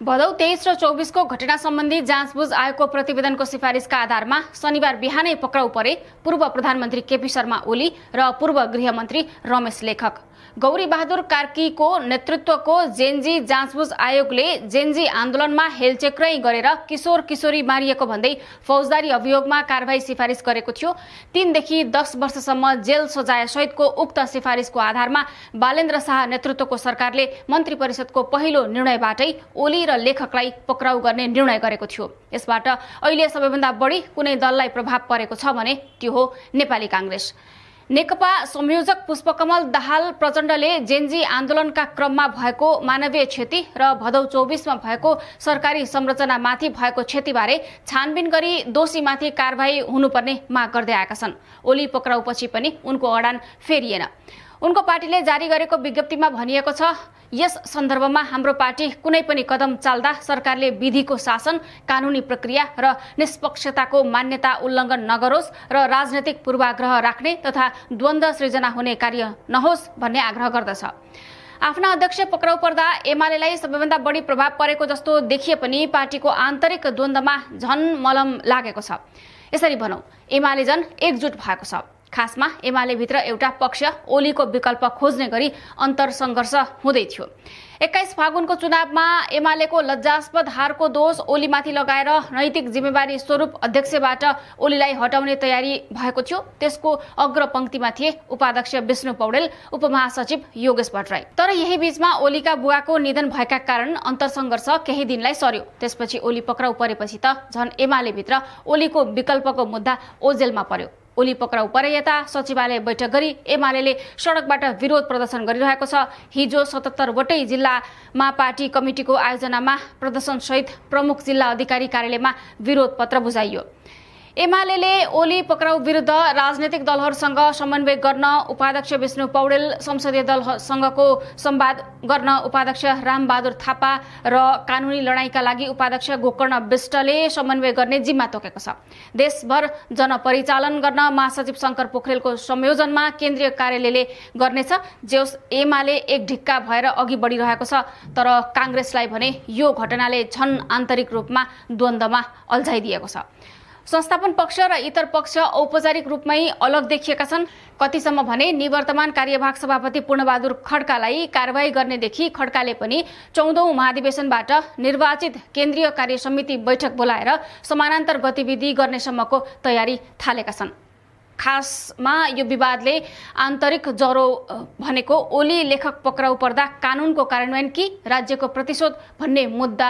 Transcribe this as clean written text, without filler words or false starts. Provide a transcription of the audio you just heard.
भदौ 23 र 24 को घटना सम्बन्धी जाँचबुझ आयोगको प्रतिवेदनको सिफारिसका आधारमा शनिबार बिहानै पक्राउ परे पूर्व प्रधानमन्त्री केपी शर्मा ओली र पूर्व गृहमन्त्री रमेश लेखक। गौरी बहादुर कार्कीको नेतृत्वको जेनजी जाँचबुझ आयोगले जेनजी आन्दोलनमा हेलचेक्राइ गरेर किशोर किशोरी मारिएको भन्दै फौजदारी अभियोगमा कारबाही सिफारिस गरेको थियो। 3 देखि 10 वर्षसम्म जेल सजाय सहितको उक्त सिफारिसको आधारमा बालेन्द्र शाह नेतृत्वको सरकारले मन्त्री परिषदको पहिलो निर्णयबाटै ओली र लेखकलाई पक्राउ गर्ने निर्णय गरेको थियो। यसबाट अहिले सबैभन्दा बढी कुनै दललाई प्रभाव परेको छ भने त्यो हो नेपाली कांग्रेस। नेकपा संयोजक पुष्पकमल दाहाल प्रचण्डले जेनजी आन्दोलनका क्रममा भएको मानवीय क्षति र भदौ 24 मा भएको सरकारी संरचनामाथि भएको क्षतिबारे छानबिन गरी दोषीमाथि कारबाही हुनुपर्ने माग गर्दै आएका छन्। ओली पक्राउपछि पनि उनको अडान फेरिएन। उनको पार्टीले जारी गरेको विज्ञप्तिमा भनिएको छ, यस सन्दर्भमा हाम्रो पार्टी कुनै पनि कदम चाल्दा सरकारले विधिको शासन, कानुनी प्रक्रिया र निष्पक्षताको मान्यता उल्लङ्घन नगरोस् र राजनैतिक पूर्वाग्रह राख्ने तथा द्वन्द्व सृजना हुने कार्य नहोस् भन्ने आग्रह गर्दछ। आफ्ना अध्यक्ष पक्राउ पर्दा एमालेलाई सबैभन्दा बढी प्रभाव परेको जस्तो देखिए पनि पार्टीको आन्तरिक द्वन्द्वमा झन मलम लागेको छ। यसरी भनौं, एमाले जन एकजुट भएको छ। खासमा एमाले भित्र एउटा पक्ष ओलीको विकल्प खोज्ने गरी अन्तरसंघर्ष हुँदै थियो। 21 फागुनको चुनावमा एमालेको लज्जास्पद हारको दोष ओलीमाथि लगाएर नैतिक जिम्मेवारी स्वरूप अध्यक्षबाट ओलीलाई हटाउने तयारी भएको थियो। त्यसको अग्रपंक्तिमा थिए उपाध्यक्ष विष्णु पौडेल, उपमहासचिव योगेश भट्टराई। तर यही बीचमा ओलीका बुवाको निधन भएका कारण अन्तरसंघर्ष केही दिनलाई सर्यो। त्यसपछि ओली पक्राउ परेपछि त झन एमाले भित्र ओलीको विकल्पको मुद्दा ओझेलमा पर्यो। ओली पक्राउ परे यता सचिवालय बैठक गरी एमालेले सडकबाट विरोध प्रदर्शन गरिरहेको छ। हिजो 77 वटै जिल्लामा पार्टी कमिटीको आयोजनामा प्रदर्शनसहित प्रमुख जिल्ला अधिकारी कार्यालयमा विरोध पत्र बुझाइयो। एमालेले ओली पक्राउ विरुद्ध राजनैतिक दलहरूसँग समन्वय गर्न उपाध्यक्ष विष्णु पौडेल, संसदीय दलसँगको संवाद गर्न उपाध्यक्ष रामबहादुर थापा र कानुनी लडाईँका लागि उपाध्यक्ष गोकर्ण विष्टले समन्वय गर्ने जिम्मा तोकेको छ। देशभर जनपरिचालन गर्न महासचिव शंकर पोखरेलको संयोजनमा केन्द्रीय कार्यालयले गर्नेछ। जेस एमाले एक ढिक्का भएर अघि बढिरहेको छ, तर कांग्रेसलाई भने यो घटनाले झन आन्तरिक रूपमा द्वन्द्वमा अल्झाइदिएको छ। संस्थापन पक्ष र इतर पक्ष औपचारिक रूपमै अलग देखिएका छन्। कतिसम्म भने निवर्तमान कार्यवाहक सभापति पूर्णबहादुर खड्कालाई कारबाही गर्नेदेखि खड्काले पनि 14औं महाधिवेशनबाट निर्वाचित केन्द्रीय कार्य समिति बैठक बोलाएर समानान्तर गतिविधि गर्नेसम्मको तयारी थालेका छन्। खासमा यो विवादले आन्तरिक जरो भनेको ओली लेखक पक्राउ पर्दा कानुनको कार्यान्वयन कि राज्यको प्रतिशोध भन्ने मुद्दा